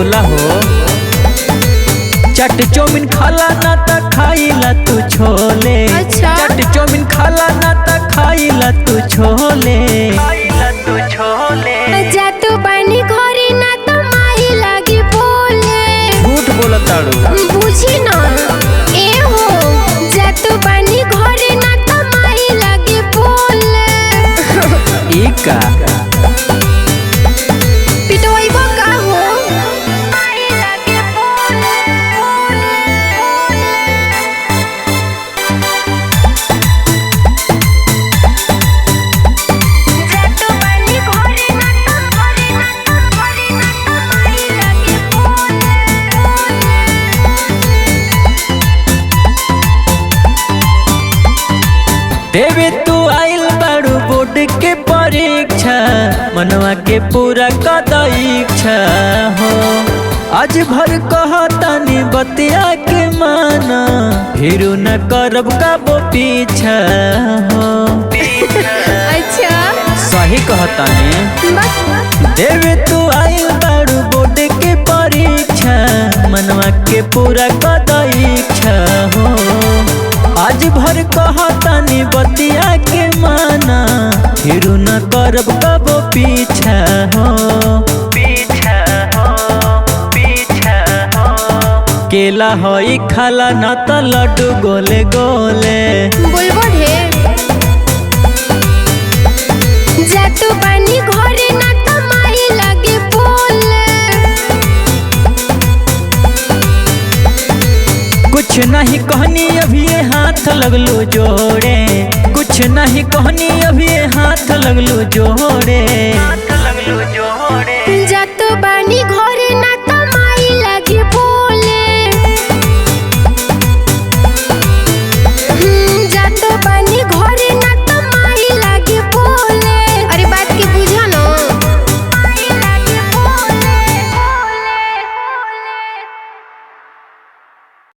बोला हो। चट चौमिन खाला ना त खाइला तू छोले। अच्छा। चट चौमिन खाला ना त खाइला तू छोले। खाइला तू छोले। जा तू बानी घरे ना त माई लागी बोले। झूठ बोलताड़ू। बुझी ना ए हो, जा तू बानी घरे ना त माई लागी बोले। ई का पिटवाइबो का हो? माई लागी बोले, बोले, बोले। जा तू बानी घरे ना त घरे ना त घरे ना त माई लागी बोले, बोले। देवे तू आइल बाड़ू बोर्ड के परीक्षा, मनवा के पूरा कद इच्छा हो। आज भर कहतानी बतिया के माना, फिर न करब काबो पीछा हो। अच्छा। सही कहतानी। बस। देवे तू आइल बाड़ू बोर्ड के परीक्षा, मनवा के पूरा कद इच्छा हो। आज भर कहतानी बतिया के माना, फिर न करब कबो पीछा हो। पीछा हो, पीछा हो। केला होई खाला ना त लड्डू गोले गोले। बोलबो ढेर। जा तू बानी घरे ना त माई लागे बोले। कुछ नहीं कहनी अभी हाथ लगलू जोड़े। कुछ नहीं कहनी अभी हाथ लगलू जोड़े। हाथ लगलू जोड़े।